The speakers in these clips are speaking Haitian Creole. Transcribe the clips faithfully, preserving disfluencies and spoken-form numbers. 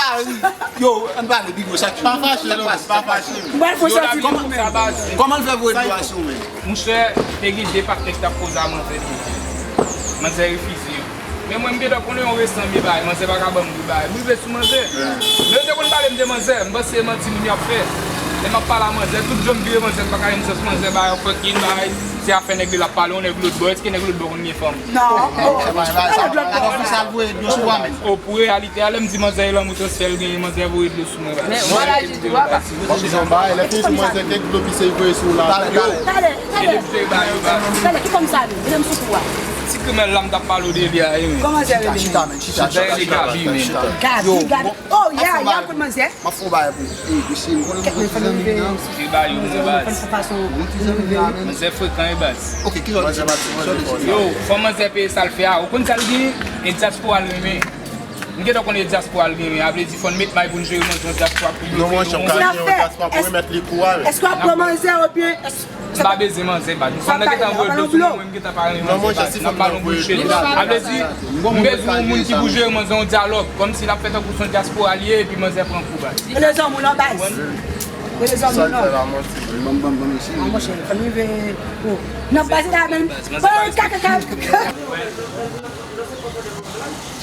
pa ri. Yo, ann pale, Bigo, sa k... Pa fache, non, pa fache. Mwen fè sa ti kòman, kòman l fè voye dlo a sou mwen? Monchè, te gen de patnè ki t ap koze a manzè deja. Manzè refize yo. Men mwen, m gentan konnen yon resan m ye bay, manzè pa ka ban m dlo bay. M rive sou manzè. Men yo te konn pale m de manzè, m panse se manti moun y ap fè. Lè m ap pale a manzè, tout jan m vire manzè, m pa ka jwenn sans manzè bay, yon fòk ki bay, se afè nèg li l ap pale, yon nèg lòt bò. Èske nèg lòt bò konn gen fanm? Non. Ou pou reyalite a, lè m di manzè e lanmou transfè l genyen, manzè voye dlo sou mwen bay. Mwen di yon bagay, lè fini sou manzè, kèk dlo pise voye sou la. Yo, e depi se ba yo ba. Talè, ki kòm sa nou? Mete m sou kou a. Ti grimèl la m t ap pale w de li a, wi, men. Kòman manzè rele? Chita, chita, men, chita, chita, chita, chita, chita. Gabi, Gabi. Oh, ya, ya, kote manzè? M ap fè w bagay pou ou. Ey, mesye, m konnen nou ti zanmi nan. Ti ba yo mwen baz. Bon ti zanmi nan, men. Manzè frekan e baz. Ok, ki lòt ti... Yo, fò manzè peye sa l fè a. Ou konn sa l gen? E dyaspora l renmen. M gentan konnen dyaspora l gen, men a vle di fò n met may pou n jere manzè yon dyaspora pou yo. Non, monchè, m ka jere yon dyaspora pou remèt li kou a, wi. Èske w ap pran manzè oubyen èske... M pa bezwen manzè, baz. Fanm nan gentan voye dlo sou mwen, mwen, m gentan pa renmen manzè, baz. N ap ba nou bouche. A vle di, m bezwen yon moun ki pou jere manzè yon dyalòg. Kòmsi l ap fè tankou se yon dyaspora l ye, epi manzè pran kou, baz. Rele zanmi w lan, baz. Rele zanmi w lan. Ban m, ban m, ban m isi. A, monchè, fò n rive. Oh. Nan baz la menm. Ban kaka.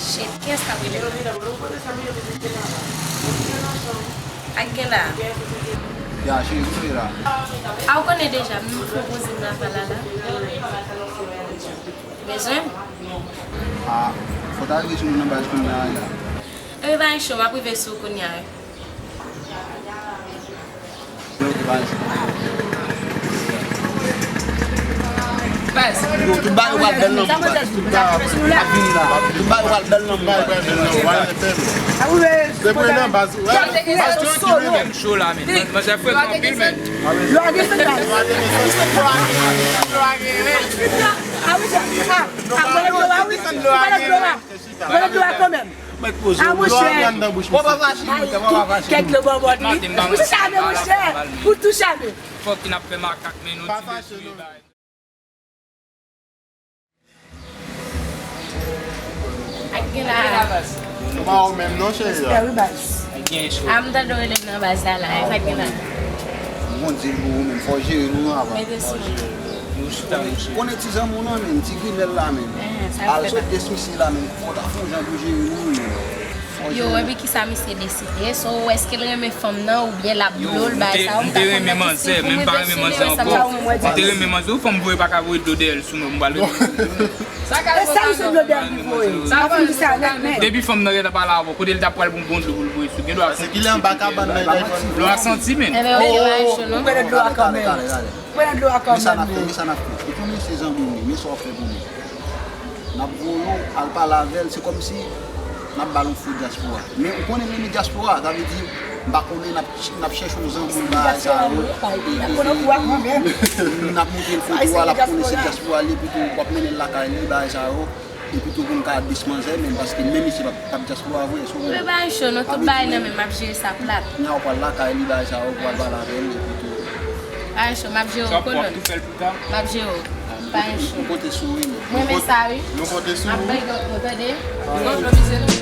Shit, kiyès k ap rele m? Ak gen la. Ya, cheri, kote w ye la? A, ou konnen deja, m fè yon kouzin nan fè la la. Bezwen m? A, fò w ta rive sou nou nan baz kounye a la. Epi pa gen cho, m ap rive sou ou kounye a. Baz. Yo, tout bagay yo pral bèl nan mwen, baz. Tout bagay ap vini la. Tout bagay yo pral bèl nan mwen, baz. Depi nan baz, baz yo di menm. Cho la, men. Manzè frekan anpil, men. Lwa gen sèt, baz. Lwa gen sèt, baz. A wi, sa. A, a, mwen lè dlo a, wi. Mwen lè dlo a. Mwen lè dlo a kanmenm. Mèt poze w, dlo a pran anndan bouch misye. Ay, kèk dlo bò bò li. Ou tou chame, monchè. Ou tou chame. Fòk n ap fè makak, men nou ti mesye bay. Ak gen la. Ou pa ou menm non, cheri. Respè, wi, baz. Ak gen cho. A, m tande w rele m nan baz la la. Sa k gen la? Bondye pou ou menm. Fò w jere nou avan. Mete sou mwen. Nou chita, monchè. Konnen ti zanmi w nan, men, ti grimèl la, men. Al sot de sou misye la, men. Fò w ta fè yon jan pou jere nou, men. Yo, epi kisa misye deside? So, èske l renmen fanm nan oubyen l ap dlo l, bagay sa yo? M ta konn mete sou pou misye, men sa m ta wè mwen di. M te renmen manzè, ou fanm voye pa ka voye dlo dèyè l sou mwen, m pral rete. E sa misye dlo dèyè l li voye? Sa fanm di sa nèt, men. Depi fanm nan gentan pale avè w, kote l t ap pral pou yon bon dlo pou l voye sou? Gen dwa se ki lè anba kabann nan, dlo a santi, men. Ebyen, ou rele pa cho non. Ou rele dlo a kanmenm. Ou rele dlo a kanmenm. Men sa n ap fè, men sa n ap fè. Ou konnen se zanmi w ye, men sa w ap fè pou mwen. N ap voye w al pale avè l, se kòmsi n ap ba l yon fo dyaspora. Men ou konnen menm dyaspora, sa vle di, m pa konnen n ap, n ap chèche yon zanmi bagay sa yo. N ap montre l foto a, l ap konnen se dyaspora li, epi tou w ap mennen l lakay li, bagay sa yo. Epi tou pou n ka dis manzè, men paske menm misye p ap, p ap dyaspora vre, èske w konprann? Wi, pa gen cho, non, tout bagay nan men m, m ap jere sa plat. Kounye a w pral lakay li, bagay sa yo, w pral pale avè l, epi tou. Pa gen cho, m ap jere w, kolòn. M ap jere w. Pa gen cho. M konte sou ou, wi. Mwen renmen sa, wi. Nou konte sou ou. M ap big up nou, tande? Konprann, mizè nou.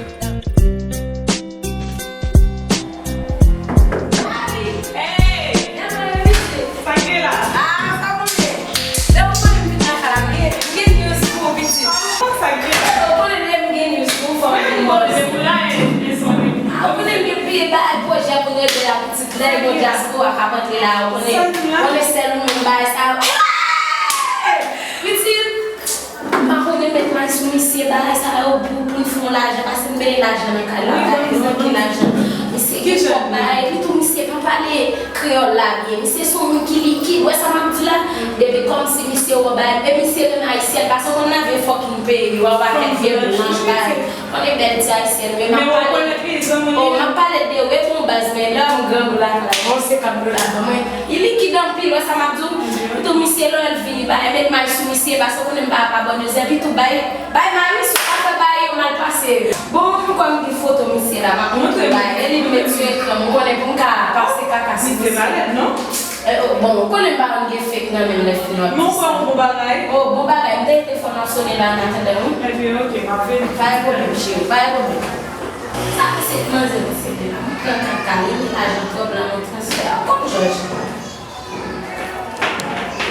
Hey! Hey! Sa k gen la? Ah, sa konnen. Lè ou konnen m vin lakay la, m gen, m gen news pou ou, pitit. Sa k gen la? Ou konnen lè m gen news pou ou, fò m vin bò isit. Ah, ou konnen m gen pye bagay pwojè pou regle la, pitit. Lè yo dyaspora k ap antre la, ou konnen, konnen sèl ou menm bagay sa yo. Pitit, m pa konnen mèt Kreyòl la byen. Misye se yon moun ki likid. Wè sa m ap di la? Depi kòmsi misye wè bagay. E misye renmen ayisyèn. Paske w konn nan vye fucking peyi, wè yon pakèt vye blanch, bagay. Konnen bèl ti ayisyèn, men m ap pale. Oh, m ap pale de wi, bon baz, men lè m grangou lakay la, bon, se kap dlo la ban mwen. Li likid anpil, wè sa m ap di w? Tou misye lè l vini, ba, e met may sou misye, paske w konnen m pa ap abòne, epi tou bay, bay may wi, si w pa fè bay yo mal pase. Bon, m kwè m gen foto misye la, m ap montre bay, e li m met sou ekran, m konnen pou m ka pase kaka sou misye. Misye pa lèd, non? Eh, oh, bon, ou konnen m pa konn gen fake nan menm lè fin wè. Men ou fè yon bon bagay. Oh, bon bagay, m te rete fò n ap sonnen la an atandan, wi. Ebyen, ok, m ap vini. Pa gen pwoblèm, cheri, pa gen pwoblèm. Sa ki se manzè misye te la, m pran kaka li, lajan twòp la, mwen transfè a. Kòm Jòj.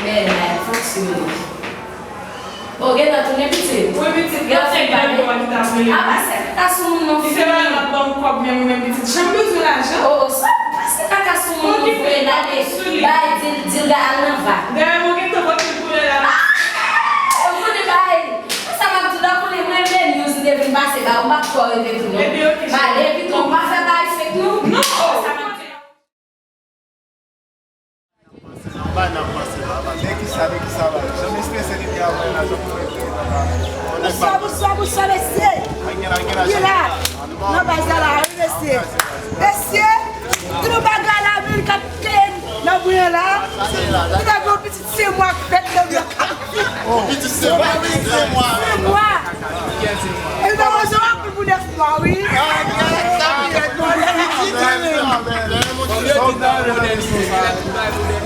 Bèl la, fonksyone. Bon, gentan tounen pitit. Wi, pitit, gentan tounen. Apa se kaka sou moun non fini. Li te la, l ap ban m kòb, men mwen menm pitit, janm bezwen lajan. Oh, oh, sa, pase kaka sou moun non fini, la de, bay, di l, di l al nan va. Dayè, mwen gentan pote l pou lè la. Ah! Ou konnen bay. Sa m ap di w la, konnen mwen vle news li te vin pase ba ou, m pa t kwè w te tounen. Ebyen, ok. Male, epi tou, ou pa fè bay fake non. Non. Sa m ap di w la. Bay nan panse la, bay. De kisa, de kisa, bay. Janm estrese depi avan la, janm fè. Bonswa, bonswa, bonswa, mesye. Gen la, gen la, gen la. Nan baz la, wi, mesye. Mesye, gen yon bagay la, men k ap kenbe nan bwen la. Li ta gen yon pitit senk mwa k fèt nan bwen. Pitit senk mwa, pitit senk mwa. Senk mwa. E li ta gen yon anpil pou nèf mwa, wi.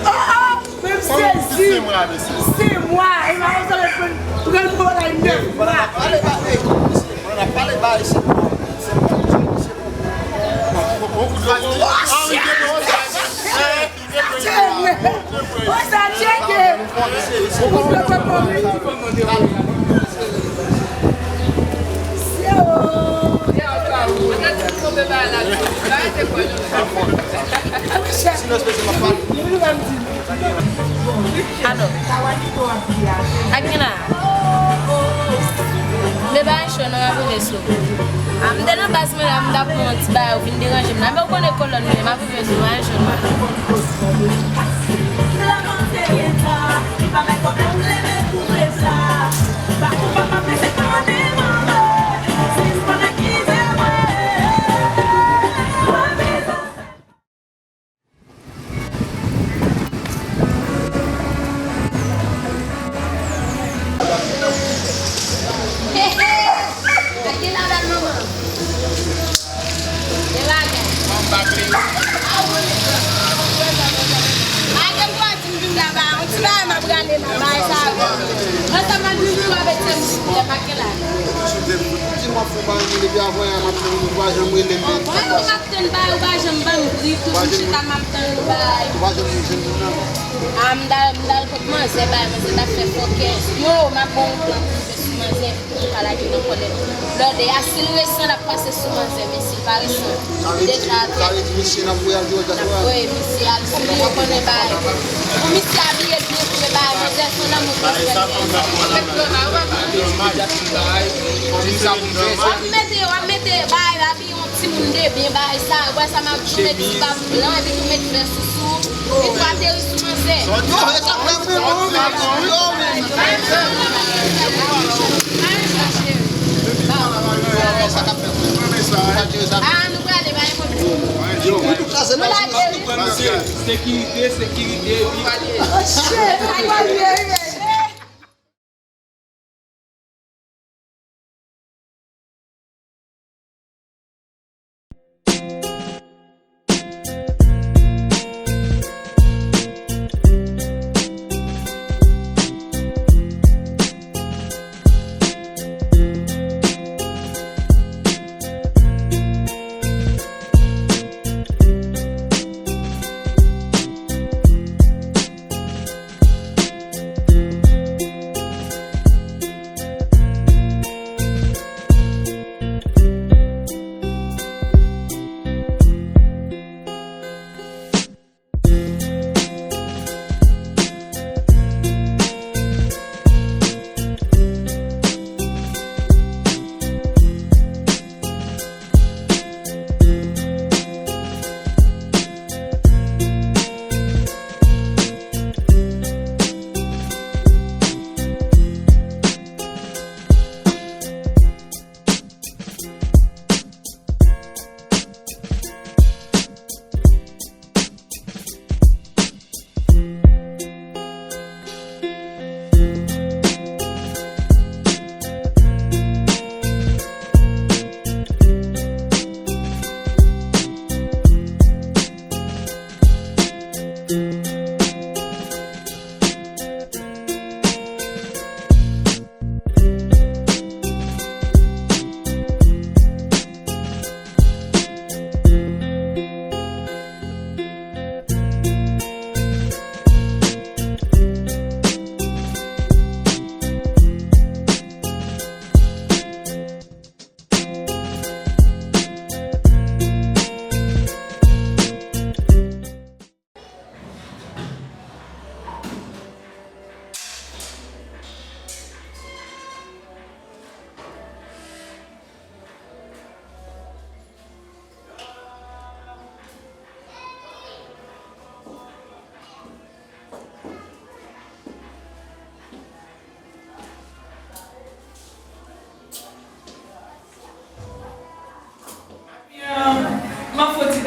Oh, oh, men m sezi. Senk mwa, e m pa konn sa l pran, pran pou bagay nèf mwa. Pale, pale, pale, pale, pale. Oh, shit! Tcheke! Wè sa tcheke! Ou koupè kòkò wi. Alò. Ak gen la. Men bagay cho non, m ap rive sou. A, m te nan baz mwen la, m t ap pran yon ti bagay, ou vin deranje m la. Men ou konnen kolòn mwen, m ap rive sou, bagay cho non. Hehe! Ak gen ladan manman. E bagay. Bagay m kwa di m vin la ba, yon ti bagay m ap rale nan bagay sa yo. Ansanm ak vin pou avèk se m, pa gen la. Di m ap fè bagay mwen depi avan yè, m ap tann ou, ou pa janm rele m. Mwen ou m ap tann bay, ou pa janm ban m bri, toujou chita m ap tann ou bay. Ou pa janm jwenn moun nan. A, m t al, m t al kot manzè bay, manzè t ap fè fòkè. Yo, m ap ba w yon plan pou rive sou manzè, pou l pa lage nan kòlèt. Blòdè a, si l resan, l ap pase sou manzè, men si l pa resan, li deja atè. Sa vle di misye n ap voye al jwe dyaspora? N ap voye misye al sou li, yo konnen bay. Pou misye abiye byen, pou l bay manzè, se nan moun ki fè l. W ap mete, w ap mete bay, abiye yon timoun de byen, bay sa, wè sa m ap di w, met ti bab blan, epi tou met vè sousou, epi w ateri sou manzè. Yo, e sa k fè m ri, mwen menm, yo, men. Sa k ap fè m ri. Mwen menm sa, wi. Ah, nou prale, bay mwen. Yo, nou kraze bal sou sekirite, sekirite, epi. Oh, shit, nou prale.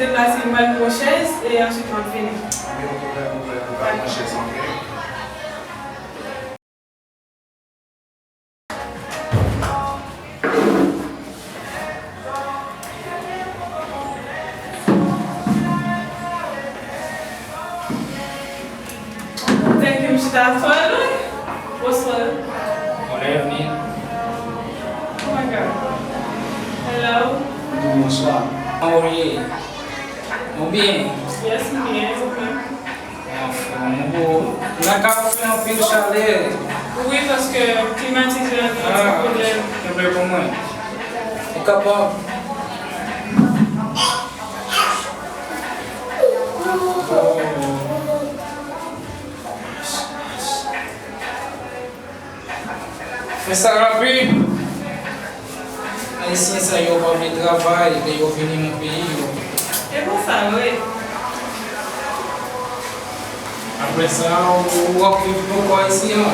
Deplase, m pral pran chèz e answit m ap vini. Gen yon pwoblèm, ou pral pran chèz, ok? Thank you, m chita fò lwen. Bonswa. Good evening. Oh my God. Hello. Bonswa. Kòman w ye? Ou byen? Yes, m byen. Ou menm? Anfòm, ou lakay ou fè anpil chalè. Wi, paske klimatizè an gen yon ti pwoblèm. Kenbe pou mwen. Ou kapab. Fè sa rapid. Ayisyen sa yo pa vle travay lè yo vini nan peyi yo. E konsa l ye. Apre sa, ou, ou ap viv pou kò isi a?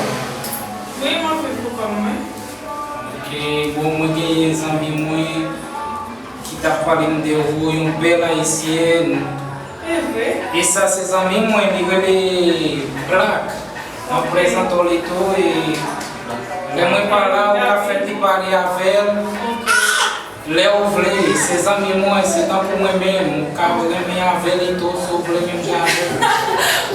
Wi, m ap viv pou kò mwen. Ok, bon, mwen genyen zanmi mwen ki t ap pale m de ou, yon bèl ayisyèn. E vre? E sa se zanmi mwen, li rele Black. Mwen prezante w li tou, e lè mwen pa la, ou ka fè ti pale avè l. Ok. Lè ou vle, se zanmi mwen, se tankou mwen menm, ou ka renmen avè li tou, si w vle menm jan avè l.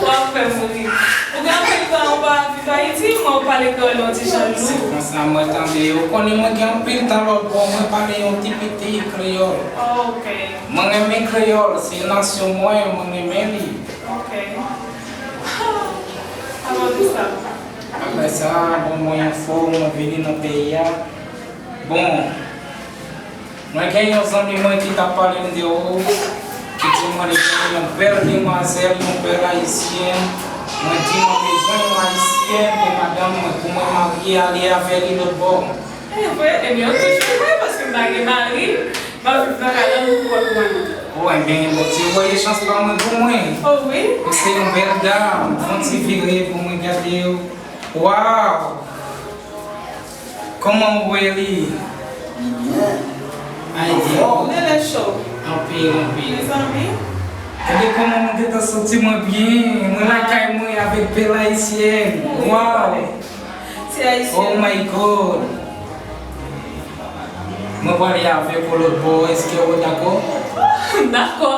W ap fè m ri. Ou gen anpil tan ou pa Ayiti, mwen ou pale kreyòl yon ti jan lou. Se konsa mwen tande. Ou konnen mwen gen anpil tan lòt bò, mwen pale yon ti piti kreyòl. Oh, ok. Mwen renmen kreyòl, se nasyon mwen, mwen renmen li. Ok. Apre sa? Apre sa, bon, mwen anfòm, mwen vini nan peyi a. Bon, mwen gen yon zanmi mwen ki t ap pale m de ou, ki di mwen li gen yon bèl demwazèl, yon bèl ayisyèn. Mwen di mwen bezwen yon ayisyèn pou madanm mwen, pou mwen marye ale avè li lòt bò. E vre, ebyen, ou toujou vre, paske m pa gen mari, m ap viv nan kay la pou kont mwen. O, ebyen, Bondye voye chans pa mwen pou mwen. O wi. Ou se yon bèl dam, fè yon ti vire pou mwen gade w. Waw! Kòman ou wè li? Li byen. Ay, byen. Anfòm. Ou genlè cho. Anpil, anpil. Mezanmi. Gade kòman mwen gentan santi mwen byen. Mwen lakay mwen avèk bèl ayisyèn. Wi, waw. Ti ayisyèn. Oh my God. Mwen prale avèk ou lòt bò, èske ou dakò? Dakò.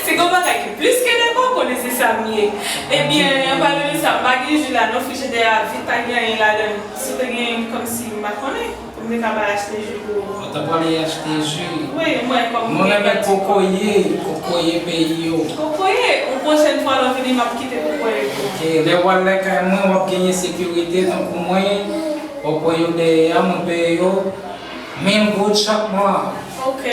Se yon bagay ki plis ke dakò, konnen se sa m ye. Ebyen, an palan de sa, m pa gen ji la non, frijidè a vid, pa gen anyen ladan l. Si w te gen kòmsi, m pa konnen, pou m te ka ba achte ji pou ou. Ou ta prale achte ji? Wi, mwen kòm mwen renmen kokoye, kokoye peyi yo. Kokoye? Yon pwochèn fwa lè w vini, m ap kite kokoye pou ou. Ok, lè w al lakay mwen, w ap genyen sekirite tankou mwen. Kokoye yo dèyè a, mwen peye yo. Mil goud chak mwa. Ok.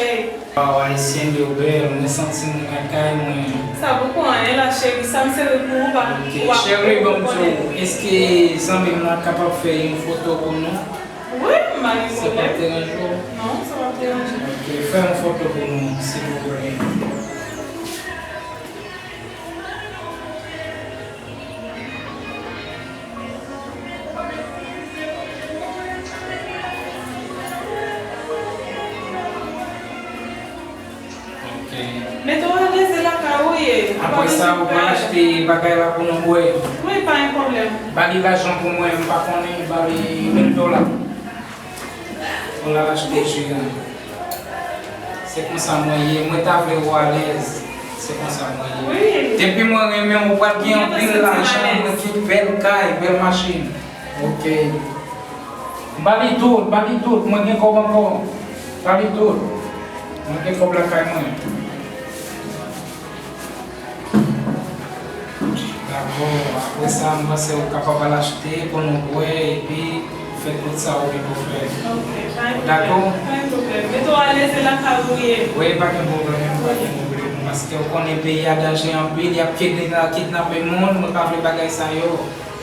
Waw, ayisyèn yo bèl, mwen santi mwen lakay mwen. Sa poko anyen la, cheri, sa m sere pou ou, pa. Ok, cheri, ban m di w, èske zanmi m nan kapab fè yon foto pou nou? Wi, m pa gen pwoblèm. Sa p ap deranje w? Non, sa p ap deranje. Ok, fè yon foto pou nou, silvouplè. Ok. Mete w alèz, se lakay ou ye. Apre sa, ou pral achte bagay la pou nou bwè. Wi, pa gen pwoblèm. Ba li lajan pou mwen, m pa konnen, ba li mil dola. Pou l al achte ji la. Se konsa mwen ye, mwen ta vle w alèz. Se konsa mwen ye. Wi. Depi mwen renmen w, ou pral gen anpil lajan, mwen gen bèl kay, bèl machin. Ok. Ba li tout, ba li tout, mwen gen kòb ankò. Ba li tout. Mwen gen kòb lakay mwen. Dakò, apre sa, m panse ou kapab al achte pou nou bwè epi fè tout sa ou gen pou fè. Ok, pa gen pwoblèm. Dakò? Pa gen pwoblèm. Mete w alèz, se lakay ou ye. Wi, pa gen pwoblèm, pa gen pwoblèm. Paske ou konnen peyi a danje anpil, y ap kidna-, kidnape moun, mwen pa vle bagay sa yo.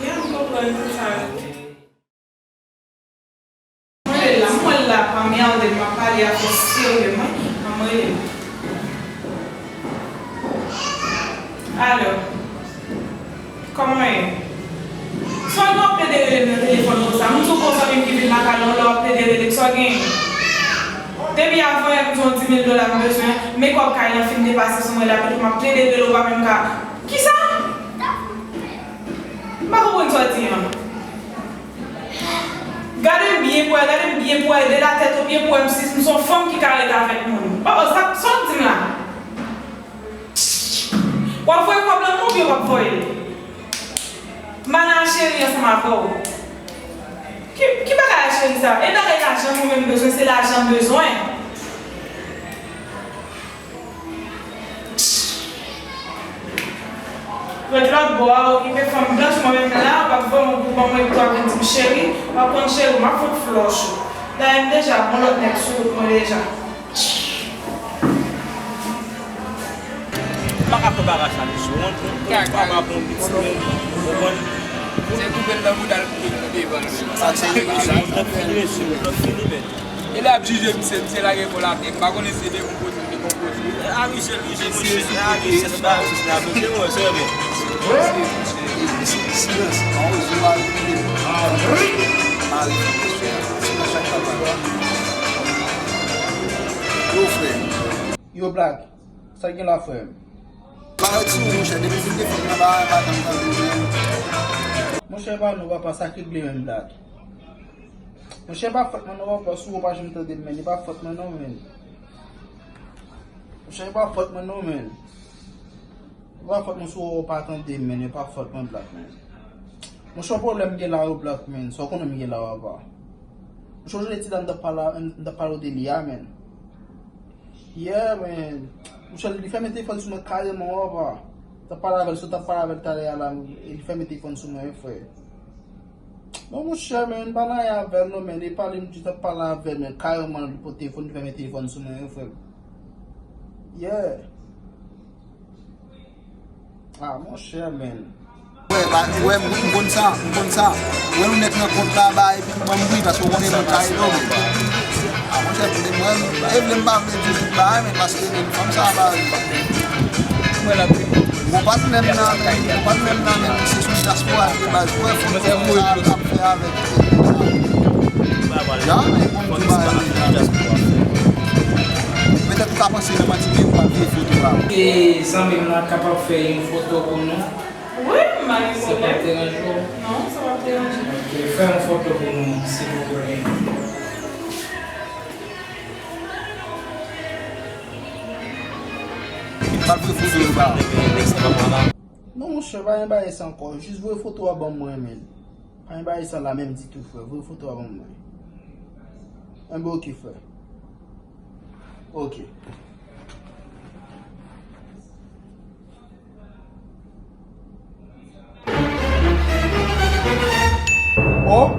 Ya, m konprann tout sa. Ok. Mwen rele l la, mwen la pa merde, m ap pale avè w serye, mwen, mwen rele l. Alo. Kòman w ye? Sa w gen w ap plede rele m nan telefòn konsa? M di w gon zanmi m ki vin lakay la, w la w ap plede rele m, sa w gen? Depi avan yè m di w di mil dola m bezwen, men kòb kay lan fin depase sou mwen la, pito m ap plede rele w pa menm ka. Kisa? M pa konprann sa w di an. Gade m byen pou wè, gade m byen pou wè, de la tèt o pye pou wè m si m se yon fanm ki ka rete avèk moun. Oh, oh, sa, sa w di m la? W ap voye kòb lan non oubyen w p ap voye l? M al nan cheri ansanm avè w. Ki, ki bagay a cheri sa? E bagay lajan mwen menm bezwen, se lajan m bezwen. Ret lòt bò a, okipe fanm blanch, mwen menm la, w ap voye yon gwo ban mwen, epi w ap vin di m cheri, w ap konn cheri, m ap fè yon flòch ou. Dayè m deja gon lòt nèg sou wout mwen deja. M pa ka fè bagay sa, mesye. Ou konprann? Ou pa bon piti, men, ou konprann? Se koupe l nan bouda l koupe l nan devan l. Sa se yon bagay. Ou fini, mesye. Ou fini, men. E lè y ap jije misye, misye lage kò l atè. M pa konnen si se de bon kote, de bon kote. A misye, misye, misye, a misye, se pa, se pa, se pa, se pa, se pa, se pa, Silans, an rezo a rete. Mari, silans chak pa pale. Yo, frè. Yo, Black, sa gen la, frè m? Bagay ti ou, monchè, depi se te fèt nan bagay, pa janm tande menm. Monchè, pa nou, papa, sa k regle menm, Black? Monchè, pa fòt mwen non, papa, si w pa janm tande m, men, e pa fòt mwen non, men. Monchè, e pa fòt mwen non, men. E pa fòt mwen si w pa tande m, men, e pa fòt mwen, Black, men. Monchè, yon pwoblèm gen la, yo, Black, men. Sa w konnen m gen la, papa. Monchè, jodi a m t ap pale, m t ap pale w de li a, men. Yeah, men. Monchè, li fèmen telefòn sou mwen kareman, papa. M t ap pale avè l, sa w t ap pale avè l talè a la, e li fèmen telefòn sou mwen, wi, frè. Non, monchè, men, m pa nan anyen avè l, non, men, li pale, m di, t ap pale avè l, men, kareman, li pran telefòn, li fèmen telefòn sou mwen, wi, frè. Yeah. Ah, monchè, men. Wè, ba, wè, m, m konn sa, m konn sa. Wè, yon nèg nan kont la, ba, epi mwen, m ri, paske w konnen mwen ka ede w, men. Ah, monchè, mwen, e vle m pa vle di tout bagay, men paske, men, fanm sa, ba, mwen la, bon, patnè m nan, men, bon, patnè m nan, men, se sou dyaspora, li te baz, wè, fanm sa, ap fè avèk. Ya, men, bon, tout bagay, men, petèt ou ka panse nan manti, men ou pa vle foto la. E zanmi m nan kapab fè yon foto pou nou? Wi, m pa gen pwoblèm. Sa p ap deranje w? Non, sa p ap deranje. Ok, fè yon foto pou nou, silvouplè. Pa voye foto yo ba. Non, monchè, pa gen bagay sa ankò. Jis voye foto a ban mwen, men. Pa gen bagay sa la menm ditou, frè. Voye foto a ban mwen. Enben, ok, frè. Ok. Oh,